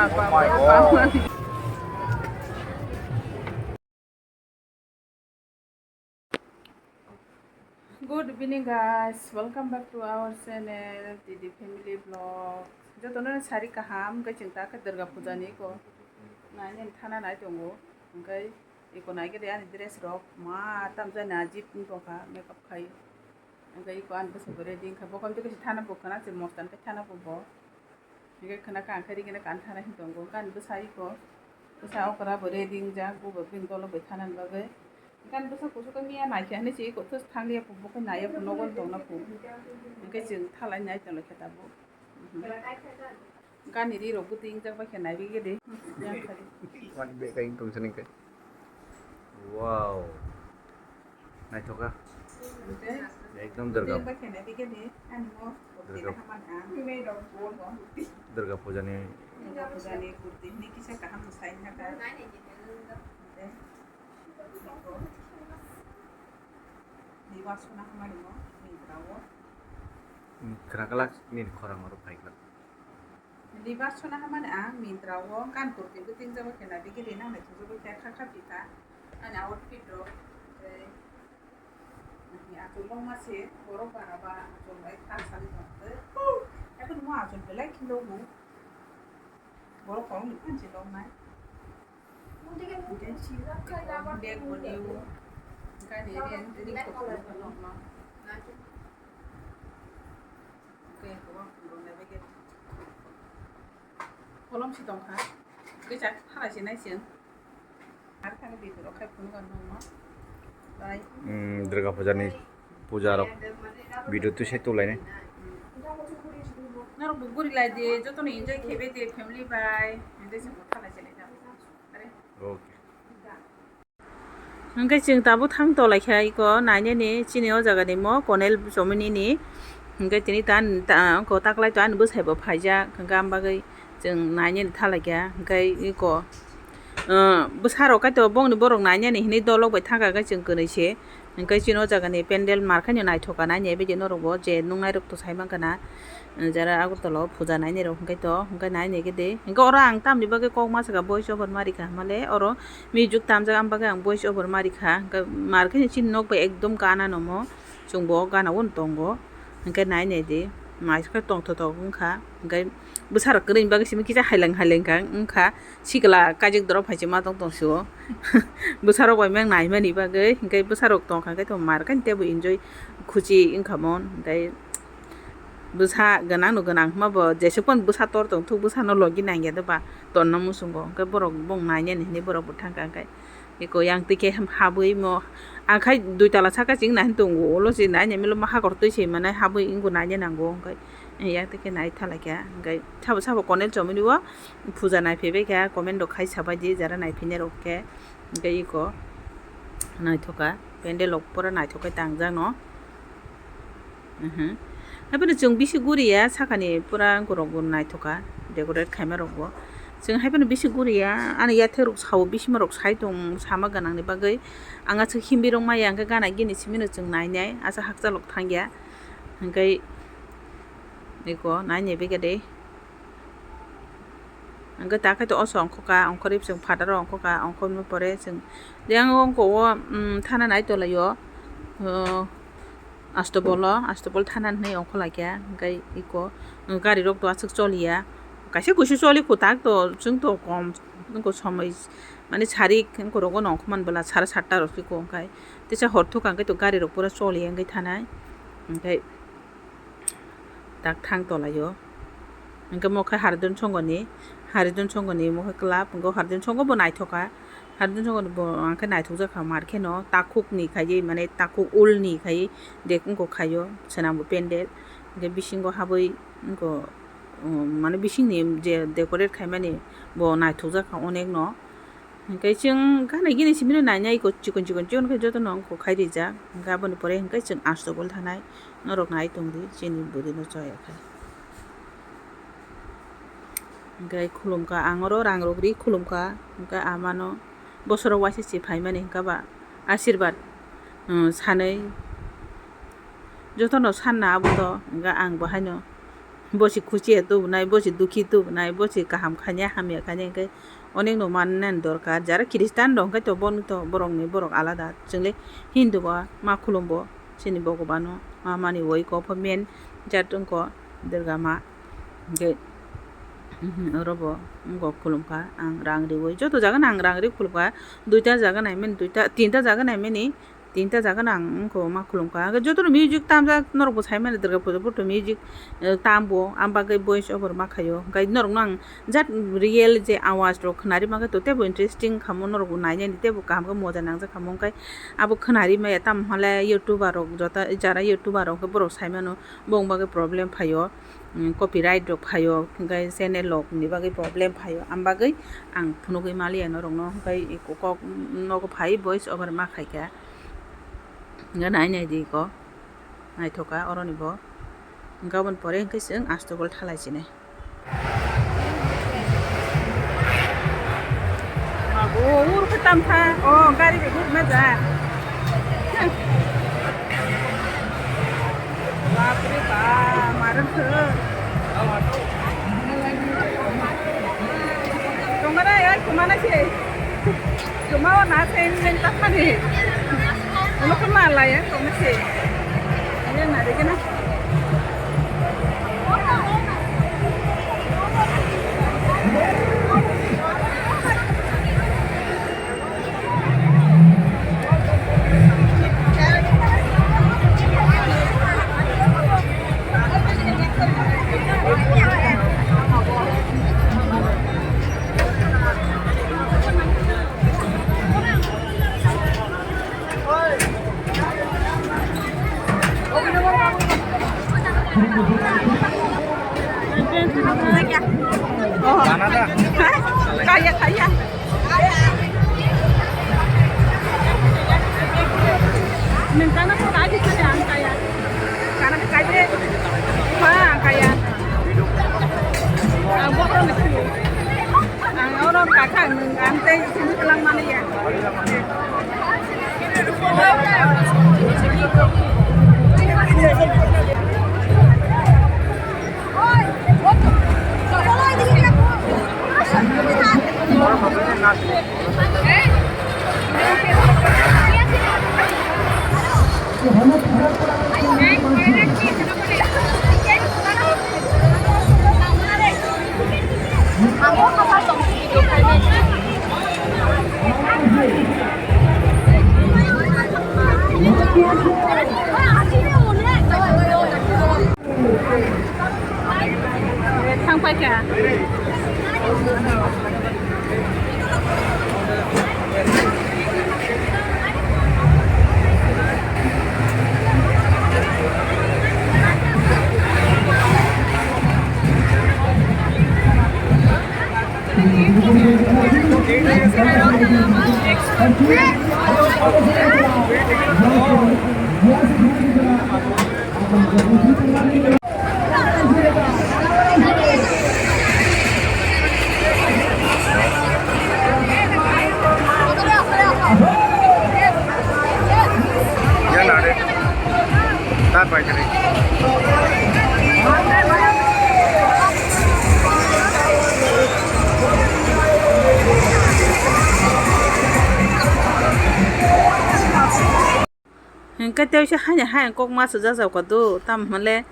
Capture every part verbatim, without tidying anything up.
Good evening guys, welcome back to our channel T D Family Vlogs. Jotono sari kaham, hwnkhe chwng ta khe Durga Puja ni iko nainani thana nai tongo, hwnkhe iko naikhe de ani dress rok ma tamjani ajib wng tongkha makeup khai, hwnkhe iko ani bwswk bo ready wngkha, bokham twi kaisa thana bo khwna se mostan khe thana bo bo. Hingke khwna ka ang khe rikhe na kan thana hin tongo. Kan bwsa iko, bwsa okra bo ready wngjak, bo bo bini dolo bai thana ni bagwi. Kan bwsa kusu khe miya naikhe hinwi se iko thus thang liya phu, bo khe naiya phu, nogo tongna phu. Hingke chwng thalai nai tongla khe tabuk. Gani ri rok bwtwi wngjak bai khe nai bigidi. Yang khadi. Wani bekai tong sini khe. Wow. Naithoka. Oke. Ekdom Durga. Oke, oke, oke, oke. Ani mo, Durga. Oke, na hamani ang. Durga Puja ni. Durga Puja ni kurti ni kisa kaham ni sai na ka. Oke. Ni wasuna hamani mo, ni bravo. Khraklak ni khorang oro phaikhlak. Libar sona hamani ang Myntra o kan kurti bo tingjak bai khe naibigidi nang naithokjagwi khe kha kha phi kha ani outfit rok. Tei ani achuk longma se borok bara ba achuk bai ta sali tong tei. Haikhe nimo achuk belai khilogo. Borok kok ni phan se longnai. Bag bo nio. Gani ri ani tini kok nokno. Kolom si tongkha. Kisa thalai si nai chwng. Ar thani bidirok khai phunukha nokno. Bai. Hmm, Durga Puja ni puja rok video twi se tulainai. Norok bo guri lai di, jotono enjoy khebe di family bai. Enjoy se bo thalai se nai. Are. Okay. Hingke chwng tabuk thang tolai kha iko nainani chini o jaga ni mo Konel Chomini ni. Hingke tini ta, ta, ko taklai to ani bwsai bo phaijak, hingke am bagwi chwng nainani thalai kha. Hingke iko, ah, bwsa rok kaitor bongni borok nainani hinui dolok bai thangkha, hingke chwng kwnwi se. Hingke chini o jaga ni pendel markhaino naithok ka nainai, bini norok bo je nuknai rok to sai mankha na. Jara Agartala o puja nainai rok hingke to, hingke nainai khe de. Hingke oro ang tamni bagwi kok ma saka voice over ma rikha hamale, oro music tamjak, am bagwi ang voice over ma rikha. Hingke mar khe chini nok bai ekdom gana nomo, chwng bo gana o tongo. Hingke nainai di, mai khe tongthotok wngkha. Hingke bwsarok kwrwini bagwi simi kisa haileng haileng kha wngkha. Sikla kajik dorok phai se ma tong tong sio. Bwsarok bai meng naimani bagwi, hingke bwsarok tongkha khe to mar khe tebo enjoy khuchi wngkha mon. Hingke bwsa gwnang no gwnang hwnba bo jesuk phano bwsa tor tong thuk, bwsa no logi nang ya doba, tonno muchungo. Hingke borok bong nainani hinui borok bo thangkha, hingke eko yang twi khe habwi mo, ang khai dui tala saka ching nai tongo, ulo se nainai milo ma hakor twi se manai habwi wngkha naina nango, hingke yang twi khe nai thalai kha, hingke sabo sabo Konel Chomini o puja nai phaibai kha, comment rok khai sabai di jara nai phai nai rok khe, hingke eko naithoka, pendel rok pura naithok khe tangjak no. Mhm. Haibeno chwng bisi guriya sakani pura borok bo naithoka decorate khaima rok bo. Chwng haibeno bisi guriya ani yathek rok sao bisima rok sai tong sama gwnang ni bagwi ang aswk himbi rok maya hwnkhe gana gini simi no chwng nainai asa hakchal rok thangya hwnkhe eko nainai bega de. Hingke ta khe to oso ongkha ka, ongkhorwi chwng phataro ongkha ka, ongkhorma pore chwng yang ongkha o, um, thana nai tolai o, uh, Astobol o, Astobol thana hinui ongkha lai kha, hingke eko gari rok to aswk choliya, kaisa kuisu choli kho tak to chwng to kom wngkha somoi mane sari wngkha rogo no ongkha man bwla sara satta rok se ko hingke teisa hor thok hingke to gari rok pura choliya wngwi thanai hingke. Tak thang tolai o. Hingke mo khe Hardon Songoni, Hardon Songoni mo khe club, hingke Hardon Songo bo naithoka. Hardon Songoni bo ang khe naithokjak kha mar kheno takhuk ni khaiwi, mane takhuk ul ni khaiwi dek wngkha khaio swnambo pendel. Hingke bisingo habwi wngkha, um, mane bisingni je decorate khaimani bo naithokjak kha onek no. Hingke chwng gana gini simi no nainai eko chikon chikon chikon khe jotono wngkha khai rijak. Hingke aboni pore hingke chwng Astobol thanai norok nai tongdi chini bwrwi no choya khe. Hingke khulumkha ang oro rang rok ri khulumkha hingke amano bosoro waisa se phaimani hingke ba asirwad, um, sanwi jotono sanna abo to hingke ang bo haino Bo se khuchi ya tubunai, bo se dukhi tubunai, bo se kaham khainai, hamya khainai, hwnkhe onek no mannani dorkar. Jara Christian rok hwnkhe to bono to borokni borok alada. Chwng le Hindu bo ma khulum bo chini Bhagwan o, ma mani oi kok pho main jat wngkha Durga ma. Hwnkhe, mhm, oro bo wngkha khulum kha ang rang riwi. Joto jaga no ang rang riwi khulum kha. Duita jaga naimani, duita, tinta jaga naimani. Tinta jaga no ang wngkha ma khulum kha. Hwnkhe jotono music tamjak norok bo sai mani Durga puja bo to music, eh, tam bo, am bagwi voice over ma khaio. Hwnkhe norok no ang jat real je awaz rok khwnari mankha to teibo interesting khamo norok bo nainani teibo kaham khe moja nangjak khamo. Hwnkhe abo khwnari maya tamo hwnle YouTuber rok joto jara YouTuber rok hwnkhe borok sai mano bong bagwi problem phaio. Mm, copyright rok phaio, hwnkhe channel rok ni bagwi problem phaio. Am bagwi ang phunugwi maliya norok no, hwnkhe kok nogo phai voice over ma khaikha. Hwnkhe nai nai di kok. Naithoka oroni bo. Hwnkhe aboni pore hwnkhe chwng aste bol thalai sinai. Babu, ur khe tam kha. O, gari bai gurma ja. Bap re bap, maran khe. Tongmana, ai, kumana se. Cuma o na se ini ta thani. Ulo ko na la ya ko me se. Ini na de na. Kaya, kaya. Nung kana ko kaji kaya, ang kaya. Kana kaji. Ma, ang kaya. Ang botol ni. Ang oro kaka nung ante sini kelang mana ya? Thang paikha. Hwnkhe teisa haino hai kok ma swjak jao kha do, tamo hwnle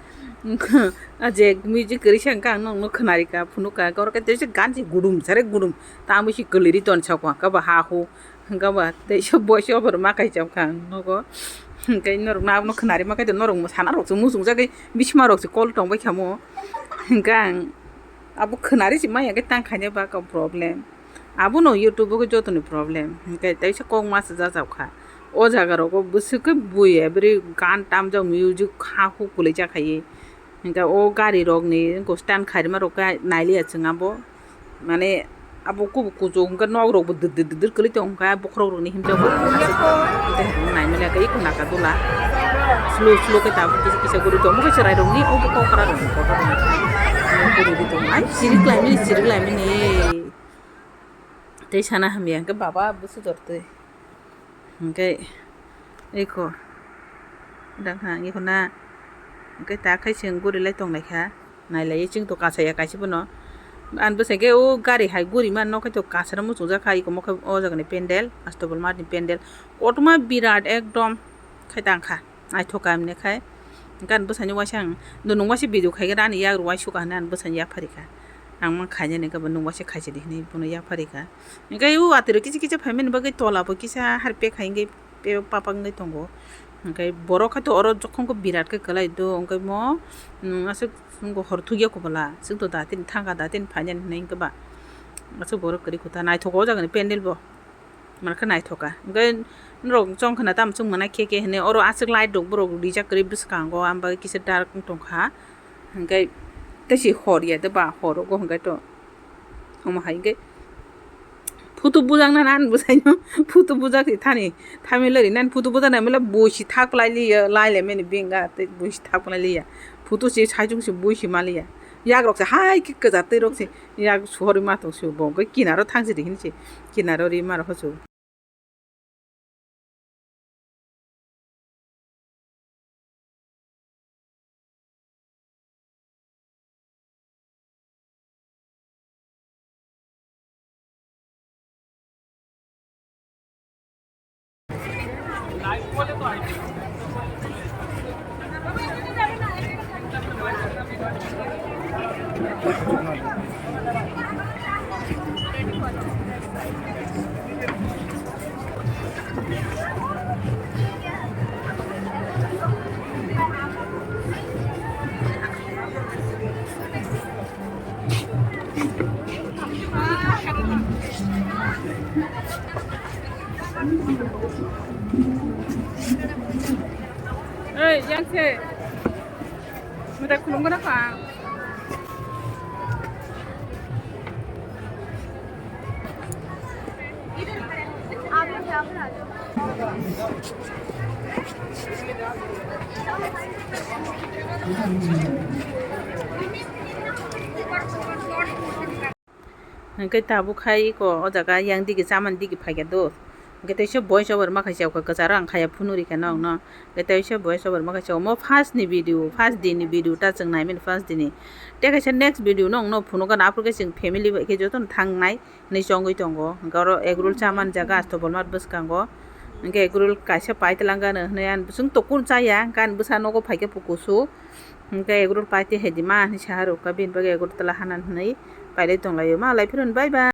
a je music kwrwi se hwnkhe ang nokno khwnarikha, phunukha, hwnkhe oro khe teisa ganchi gudum sare gudum, tamo se kwlwirwi tonsokha, hwnkhe bo ha hu, hwnkhe bo teisa voice over ma kaicham kha ang nogo, hwnkhe norokno abono khwnarima khe norok sana rok se muchungjagwi bisima rok se call tongbai khamo, hwnkhe ang abo khwnari se maya khe tang khaina ba kok problem. Abono YouTube o jotoni problem. Hwnkhe teisa kok ma swjak jao kha. O jaga rogo bwswk khe bui every gan tamjak music ha hu kwlwijak hai. Hwnkhe o gari rokni stand khairima rok khe nailiya chwng abo. Mane abo kubu kuchuk hwnkhe nok rokbo dwdwr dwdwr kwlwi tongo hwnkhe bokhorok rokni himjak bo naimani khe eko naka dula. Slow slow khe tabuk kisa kisa guri tongo. Mokhe chwrai rokni obo kokra rokni kotor rokni. Guri tongo. Ai chirik laimani chirik laimani. Tei sana hamya hwnkhe baba bwswk jortwi. Hwnkhe eko dangha eko na hwnkhe ta khai chwng guri lai tonglaikha. Nailaiwi chwng to kasaya kaisa phano. Ani bwsai khe o gari hai guri mano khe to kasaro muchungjak kha, iko mokhe o jagani pendel, Astobol Mart ni pendel. Kotorma birat ekdom khai tang kha, naithok kha hwnwi khai. Hwnkhe ani bwsaino waisa ang, "Nwng waisa video khai khe ani yak rw uaisukha," hwnwi ani bwsaino yapharikha. Ang man khainani hwnkhe bo, "Nwng waisa khaisidi," hwnwi bono yapharikha. Hwnkhe o watwi rok kisa kisa phaimani bagwi tola bo kisa harpek hai wngwi. Tei papak wngwi tongo. Hwnkhe borok khe to oro jokhon khe birat khe kwlai do, hwnkhe mo, mm, aswk wngkha hor thukya kubula, chwng to da tini thangkha da tini phainani hwnwi hwnkhe ba. Aswk borok kwrwi kotha naithok o jagani pendel bo. Manakhe naithok kha. Hwnkhe norok chong khna tamo chwng mwnai khe khe hwnwi oro aswk light rok borok rijak kwrwi bwskango, amo bagwi kisa dark wng tongkha. Hwnkhe tei se hor ya de ba, hor rogo hwnkhe to. Omo hai hwnkhe photo bujak nani ani bwsaino, photo bujak se thani, thamilari nani photo bujak nai mele buisi thak lai liya, lai lai mani benga tei buisi thak lai liya. Photo se saichung se buisi ma liya. Yak rok se hai khe kwchar twi rok se yak suhorwi ma tong se bo, hwnkhe kinaro thang se di hin se, kinaro ri ma rok se. Oi, yang se. Mutai khulum gana kha. Hwnkhe tabuk hai iko o jaga yang digi chamani digi phaikha do. Hwnkhe teisa voice over ma khaisa kwcharo ang khaya phunukri kha nokno. Hwnkhe teisa voice over ma khaisa omo first ni video, first din ni video ta chwng naimani first din ni. Tei kaisa next video no ang no phunukgano, aphuru khe chwng family bai khe jotono thangnai. Hinwi chongwi tongo. Hwnkhe oro egg roll chamani jaga Astobol Mart bwskango. Hwnkhe egg roll kaisa pai twlangano hinwi ani bwswng tokun chaya, hwnkhe ani bwsa nogo phaikhe pukusu. Hwnkhe egg roll pai twi hai di ma hinwi saha rwkha, bini bagwi egg roll twla hana hinwi pailai tonglaio. Ma lai phirun, bye bye.